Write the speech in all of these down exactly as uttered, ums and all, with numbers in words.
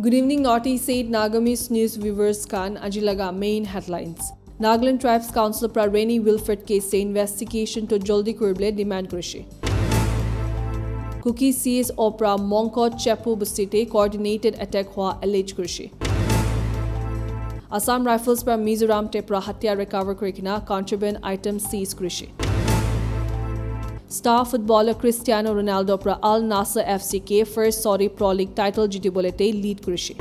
Good evening, Northeast eight Nagamese News viewers khan. Aji laga main headlines. Nagaland Tribes Council pra Rennie Wilfred case te investigation to jaldi kuribole demand kurishe. Kuki C S O pra Mongkot Chepu busti te coordinated attack hua allege kurishe. Assam Rifles pra Mizoram te pra hatia recover kurikena contraband item seize kurishe. Star footballer Cristiano Ronaldo pra Al Nassr F C ke first Saudi Pro League title jitibole te lead kurishe.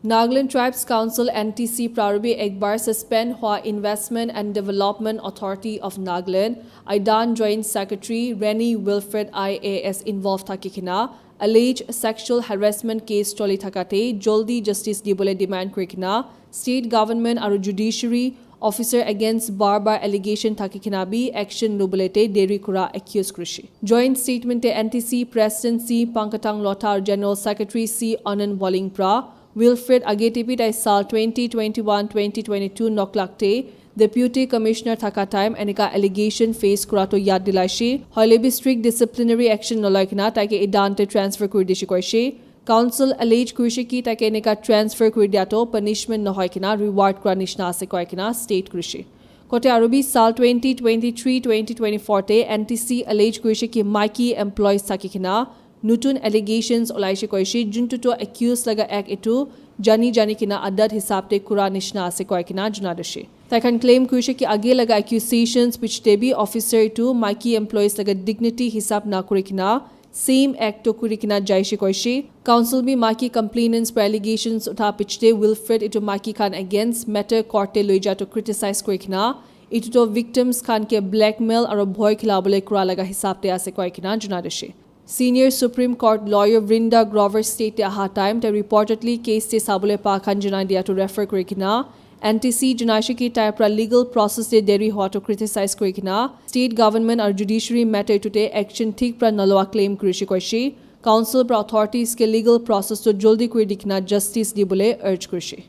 Nagaland Tribes Council, N T C, pra Ruby Ekbar suspend hua Investment and Development Authority of Nagaland, Aidan Joint Secretary Rennie Wilfred I A S involved thaki kena alleged sexual harassment case choli thakate joldi justice dibole demand kuri kena state government aru judiciary officer against bar bar allegation thaki kena bi action lubole te deri kura accuse kurishi. Joint statement te N T C President C Pankatang Lotha aru General Secretary C Anand Waling pra Wilfred age te bi tai sal twenty twenty-one twenty twenty-two noklak te Deputy Commissioner thaka time enika allegation face kura to yad dilaishi. Hoile bi strict disciplinary action nolai kena taike idan te transfer kuri dishi koishi. Council allege kurishe ki taike enika transfer kuri dia to punishment nohoi kena reward kura nishina ase koi kena state kurishe. Kote aru bi sal twenty twenty-three twenty twenty-four te N T C allege kurishe ki maiki employees thaki kena nutun allegations olaishe koishe, juntu to accused laga act etu jani jani kena adat hisab te kura nishina ase koi kena juna dishe. Tai khan claim kurishe ki age laga accusations pichete bi officer etu maiki employees laga dignity hisab na kuri kena same act to kuri kena jaishe koishe. Council bi maiki complainants pra allegations utha pichete Wilfred etu maiki khan against matter court te loi ja to criticize kuri kena etu to victims khan ke blackmail aru bhoi khilabole kura laga hisab te ase koi kena juna dishe. Senior Supreme Court lawyer Vrinda Grover state te aha time te reportedly case te sabole pa khan juna dia to refer kuri kena N T C juna shi ki tai pra legal process te deri hua to criticize kuri kena state government aru judiciary matter etu te action thik pra naloa claim kurishi koishi. Council pra authorities ke legal process to joldi kuri di kena justice dibole urge kurishi.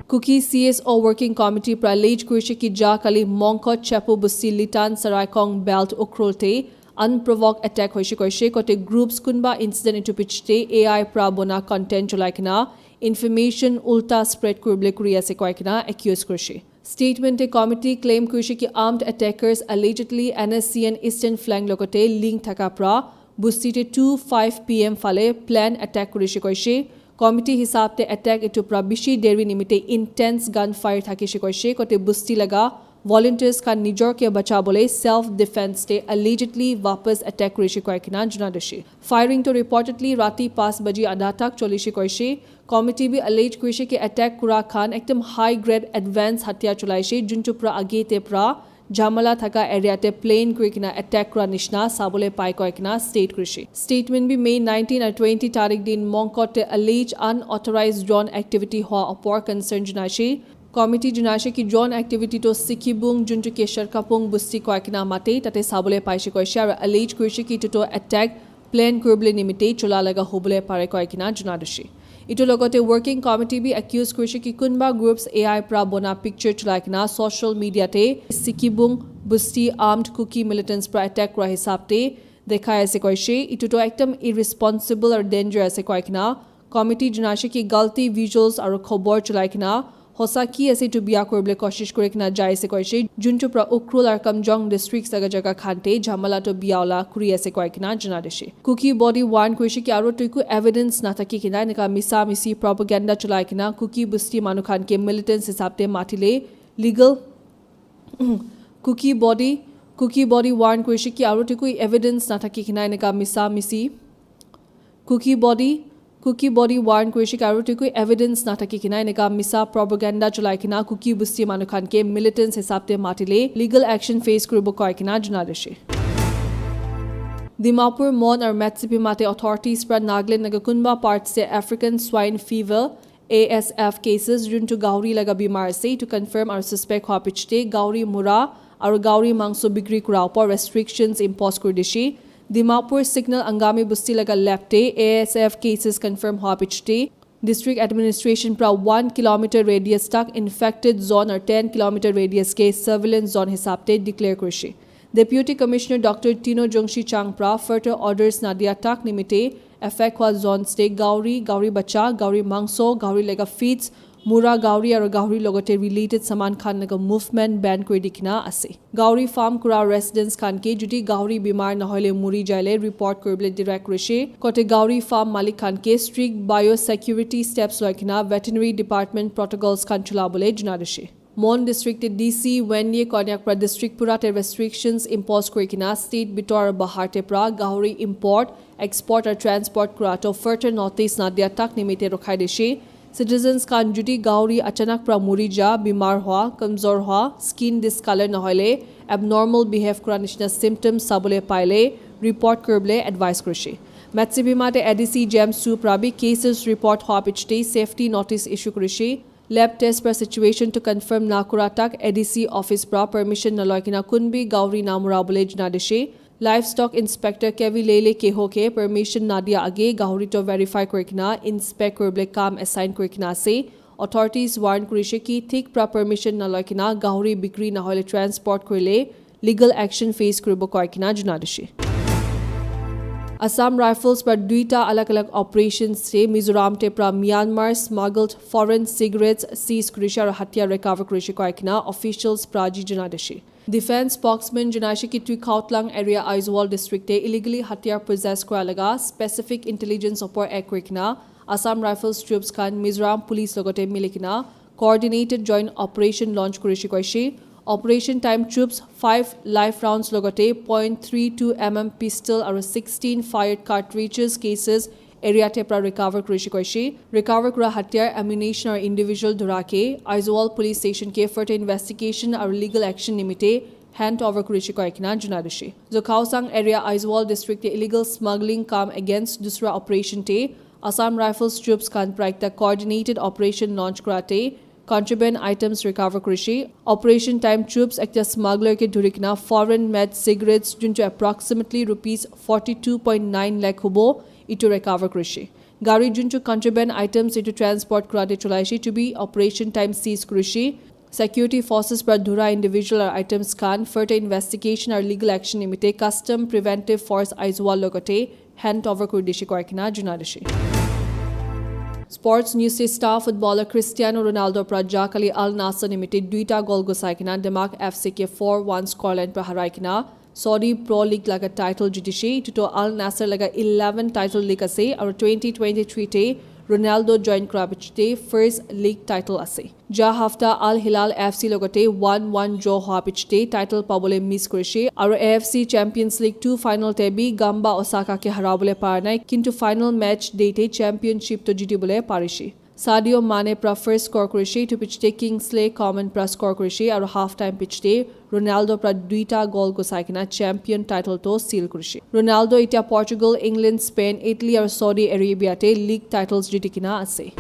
Kuki C S O Working Committee pra allege kurishi ki ja kali Mongkot Chepu busti Litan Saraikong belt Ukhrul te unprovoked attack hoishe koishe kote groups kunba incident etu pichete A I pra bona content cholai kena information ulta spread kuribole kuri ase koi kena accuse kurishe. Statement te committee claim kurishe ki armed attackers allegedly N S C N eastern flank logote link thaka pra busti te two five P M phale plan attack kurishe koishe. Committee hisab te attack etu pra bishi deri nimite intense gunfire thakishe koishe kote busti laga volunteers khan nijor ke bachabole self defense te allegedly wapas attack kurishe koi kena juna dishe. Firing to reportedly rati paanch baji adha tak cholishe koishe. Committee bi allege kurishe ki attack kura khan ekdam high grade advanced hathiyar cholaishe juntu pra age te pra jhamala thaka area te plan kuri kena attack kura nishina sabole pai koi kena state kurishe. Statement bi May nineteen aru twenty tarik din Mongkot te alleged unauthorized drone activity hua opor concern junaishe. Committee junaishe ki drone activity to Sikhibung juntu ke Sharkapung busti koi kena mate tate sabole paishe koishe aru allege kurishe ki etu to attack plan kuribole nimite chola laga hobole pare koi kena juna dishe. Etu logote working committee bi accuse kurishe ki kunba groups A I pra bona picture cholai kena social media te Sikhibung busti armed Kuki militants pra attack kura hisab te dekhai ase koishe. Etu to ekdam irresponsible aru danger ase koi kena committee junaishe ki galti visuals aru khobor cholai kena hosa ki ase etu bia kuribole koshish kuri kena jai ase koishe, juntu pra Ukhrul aru Kamjong districts laga jaga khan te jhamala to bia ola kuri ase koi kena juna dishe. Kuki body warn kurishe ki aru to eku evidence nathaki kena enika misa misi propaganda cholai kena Kuki busti manu khan ke militants hisab te matile legal Kuki body Kuki body warn kurishe ki aru to eku evidence nathaki kena enika misa misi Kuki body Kuki body warn kurishe ki aru to eku evidence nathaki kena enika misa propaganda cholai kena Kuki busti manu khan ke militants hisab te matile legal action face kuribo koi kena juna dishe. Dimapur, Mon aru Metsipi mate authorities pra Nagaland laga kunba parts te African swine fever A S F cases juntu gauri laga bimar ase etu confirm aru suspect hua pichete gauri mura aru gauri mangso bikri kura opor restrictions impose kuri dishe. Dimapur Signal Angami busti laga lab te A S F cases confirm hua pichete district administration pra one kilometer radius tak infected zone aru ten kilometer radius ke surveillance zone hisab te declare kurishe. Deputy Commissioner Doctor Tino Jongshi Chang pra further orders nadia tak nimite Affect hua zones te gauri, gauri bacha, gauri mangso, gauri laga feeds, mura gauri aru gauri logote related saman khan laga movement ban kuri dikhi na ase. Gauri farm kura residents khan ke jodi gauri bimar nahoile muri jaile report kuribole direct kurishe. Kote gauri farm malik khan ke strict biosecurity steps loi kena veterinary department protocols khan chula bole juna dishe. Mon district te D C Wendy Konyak pra district pura te restrictions impose kuri kena state bitor aru bahar te pra gauri import, export aru transport kura to further notice na dia tak nimite rokhai dishe. Citizens khan jodi gauri achanak pra muri ja, bimar hua, kamzor hua, skin discolor nahoile abnormal behave kura nishina symptoms sabole paile report kuribole advice kurishe. Matsibima te A D C James Su pra bi cases report hua pichete safety notice issue kurishe. Lab test pra situation to confirm na kura tak A D C office pra permission naloi kena kun bi gauri na mura bole juna dishe. Livestock Inspector K V Lele Keho ke permission nadia age gauri to verify kuri kena inspect kuribole kam assign kuri kena ase. Authorities warn kurishe ki thik pra permission naloi kena gauri bikri nahoile transport kurile legal action face kuribo koi kena juna dishe. Assam Rifles pra duita alag alag operations se Mizoram te pra Myanmar smuggled foreign cigarettes seize kurishe aru hathiyar recover kurishe koi kena officials pra ji juna dishe. Defense spokesman janaishe ki Tuikhautlang area Aizawl district te illegally hathiyar possess kura laga specific intelligence opor act kuri kena Assam Rifles troops khan Mizoram police logote mili kena coordinated joint operation launch kurishe koishe. Operation time troops five live rounds logote point three two M M pistol aru sixteen fired cartridges cases area te pra recover kurishe koishe. Recover kura hathiyar, ammunition aru individual dhura ke Aizawl police station ke further investigation aru legal action nimite hand over kurishe koi kena juna dishe. Zokhaosang area Aizawl district te illegal smuggling kam against dusra operation te Assam Rifles troops khan pra ekta coordinated operation launch kura te contraband items recover kurishe. Operation time troops ekta smuggler ke dhuri kena foreign made cigarettes juntu approximately rupees forty two point nine lakh hubo itu recover kurishe. Gari juntu contraband items itu transport kura te chulaishe itu bi operation time seize kurishe. Security forces pra dhura individual aru items khan further investigation aru legal action nimite custom preventive force Aizawl logote hand over kuri dishe koi kena juna dishe. Sports news se star footballer Cristiano Ronaldo pra jakali Al Nassr nimite duita goal gusai kena Demak F C ke four one scoreline pra harai kena Saudi Pro League laga title jitishe. Itu to Al Nassr laga eleven title league ase aru twenty twenty-three te Ronaldo join kura pichete first league title ase. Ja hafta Al Hilal F C logote one one draw hua pichete title pabole miss kurishe aru A F C Champions League two final te bi Gamba Osaka ke harabole para nai, kintu final match day te championship to jitibole parishe. Sadio Mane pra first score kurishe, itu pichete Kingsley Coman pra score kurishe aru half time pichete Ronaldo pra duita goal gusai kena champion title to seal kurishe. Ronaldo itya Portugal, England, Spain, Italy aru Saudi Arabia te league titles jiti kena ase.